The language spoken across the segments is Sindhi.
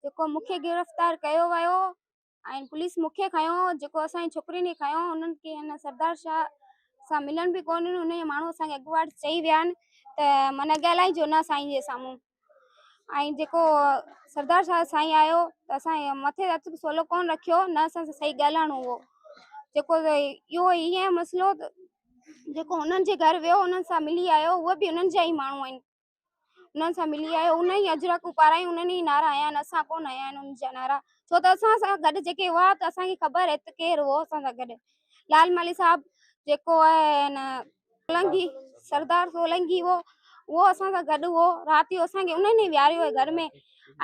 جيڪو مون کي گرفتار ڪيو ويو ۽ پوليس مون کي کنيو، جيڪو اسان جي ڇوڪرين کي کنيو، انهن کي هن سردار شاهه سان ملڻ به ڪونه ڏنو. انهن جا ماڻهو اسان کي اڳواٽ چئي ويا آهن ته معنيٰ ڳالهائجو نه سائين جي سامهون. ۽ جيڪو سردار شاهه سائين آيو ته اسان جي مٿي هٿ به سولو ڪونه رکيو، نه اسان سان صحيح ڳالهائڻو هو. جيڪو اهو ائين مسئلو جيڪو انهن جي گهر ويو، انهن سان ملي آيو، اهي به انهن جا ئي ماڻهو آهن. انهن سان ملي آيو، انهن ئي اجرڪون پارايون، انهن ئي نعرا هنيا آهن، اسان ڪونه هنيا آهن انهن جا نعرا، ڇو ته اسان سان گڏ جيڪي هئا ته اسان کي خبر آهي ته ڪير هو اسان سان گڏ. لال مالهي صاحب جيڪو آهي نه سولنگي، سردار سولنگي هو، اهو اسان سان گڏ هو. رات جو اسان کي انهن ئي ويهاريو آهي گهر ۾،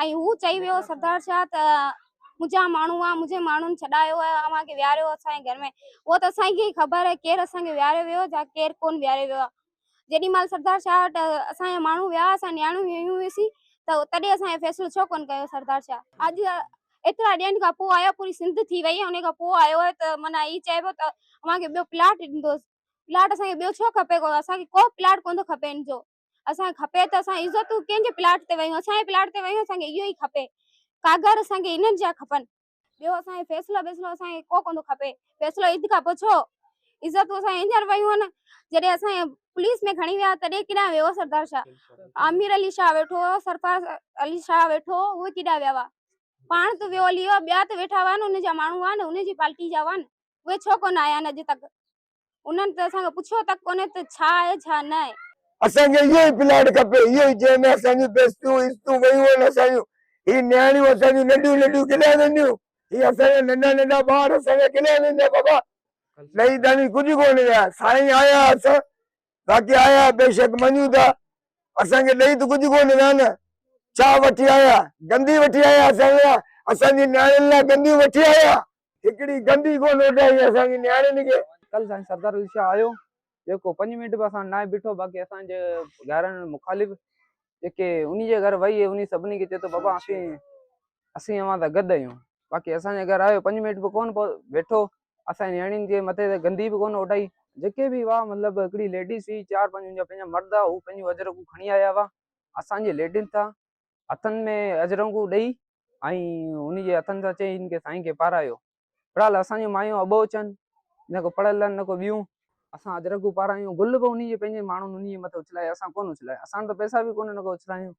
۽ هو چئي ويو سردار شاهه ته منهنجا ماڻهو هئا، منهنجي ماڻهن ڇڏايو آهي، اوهان کي ويهاريو اسان جي گهر ۾. اهو ته اسان کي ئي خبر آهي ڪير اسان کي ويهاريو ويو يا ڪير ڪونه ويهاريو ويو آهي. جيڏي مهل سردار شاهه وٽ اسان جا ماڻهو ويا، اسان نياڻيون ويون هيونسين، ته تڏهن اسان جو فيصلو ڇو ڪونه ڪيو سردار شاهه؟ اڄ ايترا ڏينهن کان پوء آيو، پوري سنڌ ٿي وئي، ان کان پوء آيو آهي ته معنيٰ هي چئبو ته اوهان کي ٻيو پلاٽ ڏيندوس. پلاٽ اسان کي ٻيو ڇو کپي؟ ڪو اسان کي ڪو پلاٽ ڪونه ٿو کپي هن جو. اسان کي کپي ته اسان عزتون ڪنهن جي پلاٽ تي ويون؟ اسان جي پلاٽ تي ويون، اسان کي اهو ئي کپي. ڪاڳر اسان کي انهن جا کپن. ٻيو اسان کي فيصلو بيصلو اسان کي ڪو ڪونه ٿو کپي. فيصلو عيد کان پوء ڇو؟ عزتون اسان جي هينئر ويون آهن. جڏهن اسان کي پوليس ۾ کڻي ويا تڏهن ڪيڏانهن ويو سردار شاهه؟ عامر علي شاهه ويٺو هو، سرفراز علي شاهه ويٺو هو، اهي ڪيڏانهن ويا هئا؟ پاڻ ته ويو هلي ويو، ٻيا ته ويٺا هئا نه، ان جا ماڻهو هئا نه، ان جي پارٽي جا هئا نه، اهي ڇو ڪونه آيا آهن اڄ تڪ؟ انهن ته اسان کان پڇيو تڪ ڪونهي ته ڇا آهي ڇا نه آهي. اسان کي اهو ئي پلاٽ کپي، اهو ئي جنهن ۾ اسان جون بيستيون عزتون ويون آهن، اسان جون هي نياڻيون اسان جون ننڍيون ننڍيون ڪيڏانهن وينديون، هي اسان جا ننڍا ننڍا ٻار اسان جا ڪيڏانهن ويندا بابا، لهي تاڻي ڪجهه ڪونه ويا، سائين آيا اسان باقي آيا بيشڪ مڃون ٿا، اسان کي ڏئي ته ڪجهه ڪونه ويا نه، ڇا وٺي آيا، گندي وٺي آيا اسان لاء، اسان جي نياڻين لاء گنديون وٺي آيا. هڪڙي گندي ڪونه اڏائي اسان جي نياڻين کي. ڪلهه سائين سردار علي شاهه آيو جيڪو پنج منٽ به اسان ناهي بيٺو باقي اسان جي گهرن مخالف جيڪي انهي جي گهر وئي انهي سڀني کي چئي ٿو بابا اسين اسين اوهان سان گڏ آهيون باقي اسان جي گهر آيو پنج منٽ به ڪونه ويٺو اسان جي نياڻين جي مٿي تي گندي به ڪونه اڏائي جيڪي به هئا مطلب هڪڙي ليڊيز هئي چار پنج ان جا پنهنجا مرد هئا هو پنهنجون اجرڪون کڻي آيا هئا اسان جي ليڊين سان هٿن ۾ اجرنگون ڏئي ۽ ان جي هٿن سان چئي هن کي سائين کي پارايو. بھرحال اسان جون مايون اٻوجھ آھن، نه ڪو پڙھيل آھن نه ڪو ٻيون. اسان اجرڪون پارايون، گل به انهي جي پنهنجي ماڻهن انهي جي مٿي اڇلايا، اسان ڪونه اڇلايا. اسان وٽ ته پئسا به ڪونهن نه ڪو اڇلايون.